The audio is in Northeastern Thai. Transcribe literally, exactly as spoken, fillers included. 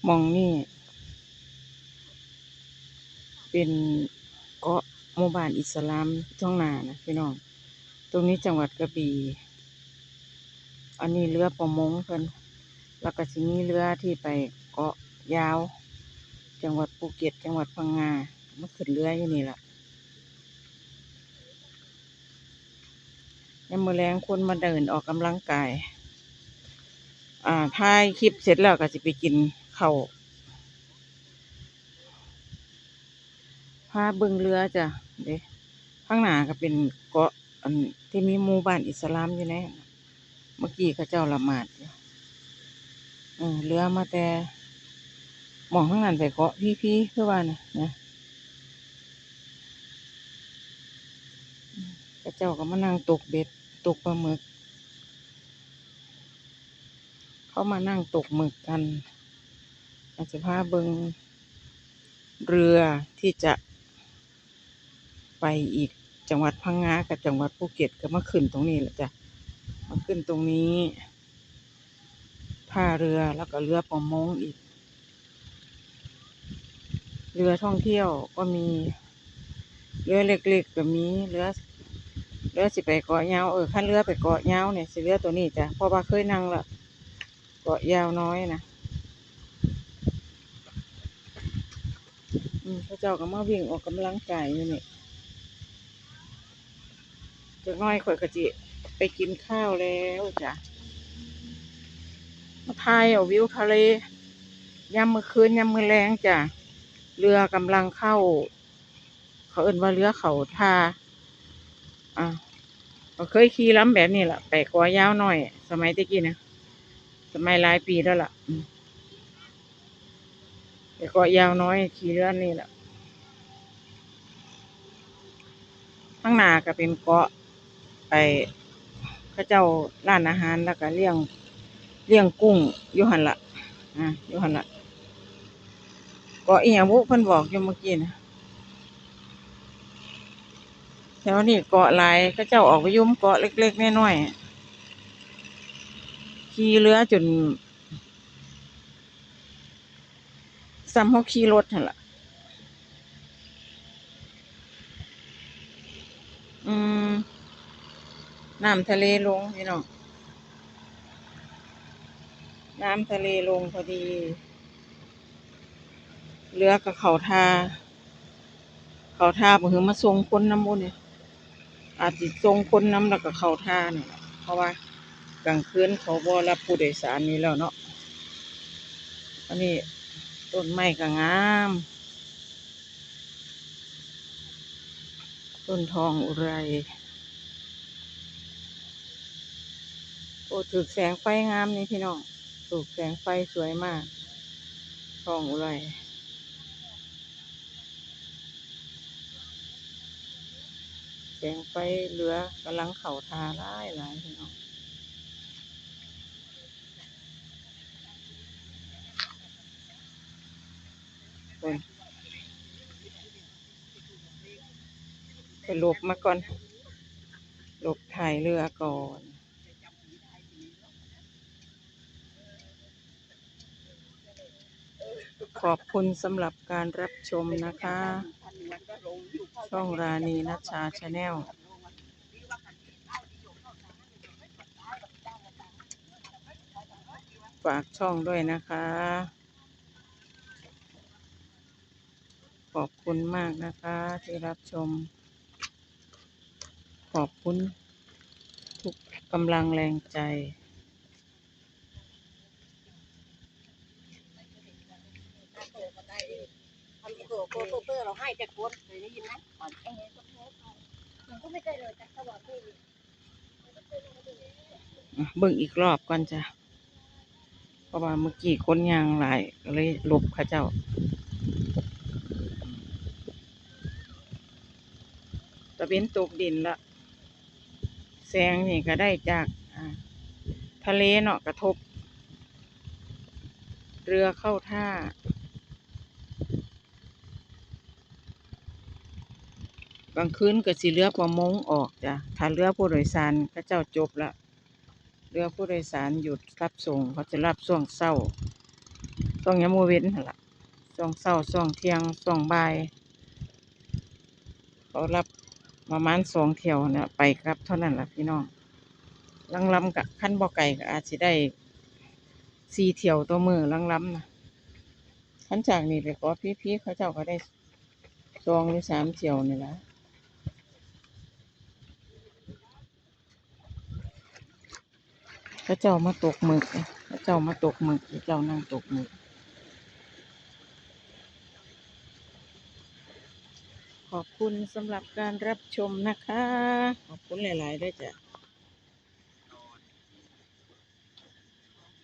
หม่องนี้เป็นเกาะหมู่บ้านอิสลามท้องนานะพี่น้อง ตรงนี้จังหวัดกระบี่ อันนี้เรือประมงเพิ่น แล้วก็สิมีเรือที่ไปเกาะยาว จังหวัดภูเก็ต จังหวัดพังงา มาขึ้นเรืออยู่นี่ล่ะ ยามมื้อแลงคนมาเดินออกกำลังกาย อ่า ถ่ายคลิปเสร็จแล้วก็สิไปกินข้าว พาเบิ่งเรือจ้ะ เด้ ข้างหน้าก็เป็นเกาะ อันที่มีหมู่บ้านอิสลามอยู่แน่ เมื่อกี้เขาเจ้าละหมาดอยู่ เออ เรือมาแต่หม่องข้างนั้นไปเกาะพีพีคือว่านะ นะ เขาเจ้าก็มานั่งตกเบ็ด ตกปลาหมึก เขามานั่งตกหมึกกัน อาจจะพาเบิ่งเรือที่จะไปอีกจังหวัดพังงากับจังหวัดภูเก็ต ก็มาขึ้นตรงนี้แหละจ้ะ มาขึ้นตรงนี้ ท่าเรือ แล้วก็เรือประมงอีก เรือท่องเที่ยวก็มี เรือเล็กๆก็มี เรือ เรือสิไปเกาะยาว เออ คันเรือไปเกาะยาวเนี่ย สิเรือตัวนี้จ้ะ เพราะว่าเคยนั่งละ เกาะยาวน้อยนะ อืม เขาเจ้าก็มาวิ่งออกกำลังกายอยู่นี่ จักหน่อยข้อยก็สิไปกินข้าวแล้วจ้ะ มาถ่ายเอาวิวทะเล ยามมื้อคืน ยามมื้อแลงจ้ะ เรือกำลังเข้า เขาเอิ้นว่าเรือเข้าท่า อ่ะ ก็เคยขี่ลำแบบนี้ล่ะ ไปเกาะยาวน้อย สมัยแต่กี้นะ สมัยหลายปีแล้วล่ะ อืม ไปเกาะยาวน้อย ขี่เรือนี่ล่ะ ข้างหน้าก็เป็นเกาะ ไอ้ เขาเจ้าร้านอาหาร แล้วก็เลี้ยง เลี้ยงกุ้งอยู่หั่นล่ะ อ่า อยู่หั่นล่ะ เกาะอีหยังบุ เพิ่นบอกอยู่เมื่อกี้นะ แถวนี้เกาะหลาย เขาเจ้าออกไปอยู่เกาะเล็กๆน้อยๆ ขี่เรือจน ส่ำเฮาขี่รถหั่นล่ะ อืม น้ำทะเลลงพี่น้อง น้ำทะเลลงพอดี เรือก็เข้าท่า เข้าท่าบ่ คือมาส่งคนนำบุนี่ อาจสิส่งคนนำแล้วก็เข้าท่านี่ล่ะ เพราะว่ากลางคืนเขาบ่รับผู้โดยสารนี่แล้วเนาะ อันนี้ต้นไม้ก็งาม ต้นทองอุไร โอ้ ถืกแสงไฟงามนี่พี่น้อง ถืกแสงไฟสวยมาก ทองอุไร แสงไฟเรือกำลังเข้าท่าหลายหลายพี่น้อง เพิ่น ไปหลบมาก่อน หลบถ่ายเรือก่อน ขอบคุณสำหรับการรับชมนะคะ ช่องราณีนัชชา Channel ฝากช่องด้วยนะคะ ขอบคุณมากนะคะที่รับชม ขอบคุณทุกกำลังแรงใจ อ่ะ เบิ่งอีกรอบก่อนจ้ะ เพราะว่าเมื่อกี้คนย่างหลาย ก็เลยหลบเขาเจ้า ตะเว็นตกดินละ แสงนี่ก็ได้จาก อ่า ทะเลเนาะ กระทบ เรือเข้าท่า กลางคืนก็สิเรือประมงออกจ้ะ ถ้าเรือผู้โดยสารเขาเจ้าจบละ เรือผู้โดยสารหยุดรับส่ง เขาจะรับช่วงเช้า ช่วงยามมื้อเว็นหั่นล่ะ ช่วงเช้า ช่วงเที่ยง ช่วงบ่าย เขารับประมาณสองเที่ยวนะ ไปกลับเท่านั้นล่ะพี่น้อง ลางลำก็ คันบ่ไกลก็อาจสิได้สี่เที่ยวต่อมื้อ ลางลำนะ คันจากนี่ไปกอพีพี เขาเจ้าก็ได้สองหรือสามเที่ยวนี่ล่ะ เขาเจ้ามาตกหมึก เขาเจ้ามาตกหมึก เขาเจ้านั่งตกหมึก ขอบคุณสำหรับการรับชมนะคะ ขอบคุณหลายๆ ด้วยจ้ะ